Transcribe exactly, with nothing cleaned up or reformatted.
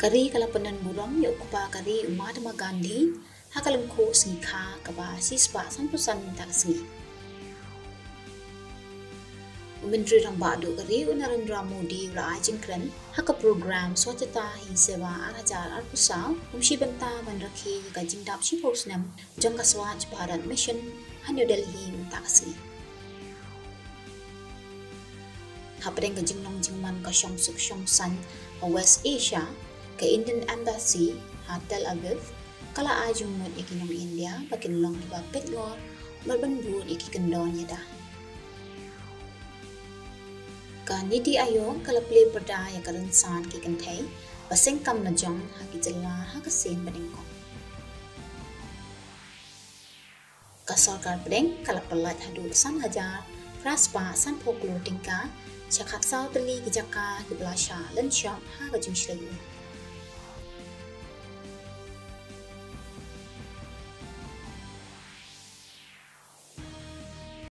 Ka ri ka la pynbna burom ïa u kpa ka ri u Mahatma Gandhi ha ka lyngkhuh sngi kha kaba shispah sanphew san mynta ka sngi. U Myntri Rangbah Duh ka ri u Narendra Modi u la ai jingkren ha ka program Swachhata Hi Seva ar hajar arphew saw, kum shi bynta ban rakhe ïa ka jingdap shiphew snem jong ka Swachh Bharat Mission ha New Delhi mynta ka sngi. Hapdeng ka jinglong jingman ka shongsuk shongsaiñ ha West Asia, ka Indian Embassy ha Tel Aviv ka la ai jingmut ïa ki nong India ba kin long kiba peit ngor bad ban bud ïa ki kyndon ïada. Ka NITI Aayog ka la plie pyrda ïa ka rynsan ki kynthei ba seng kam lajong ha ki jylla ha ka sien ba nyngkong. Ka sorkar pdeng ka la pyllait haduh san hajar phra spah sanphew klur tyngka sha khatsaw tylli ki jaka kiba la shah lynshop ha ka jingshlei um.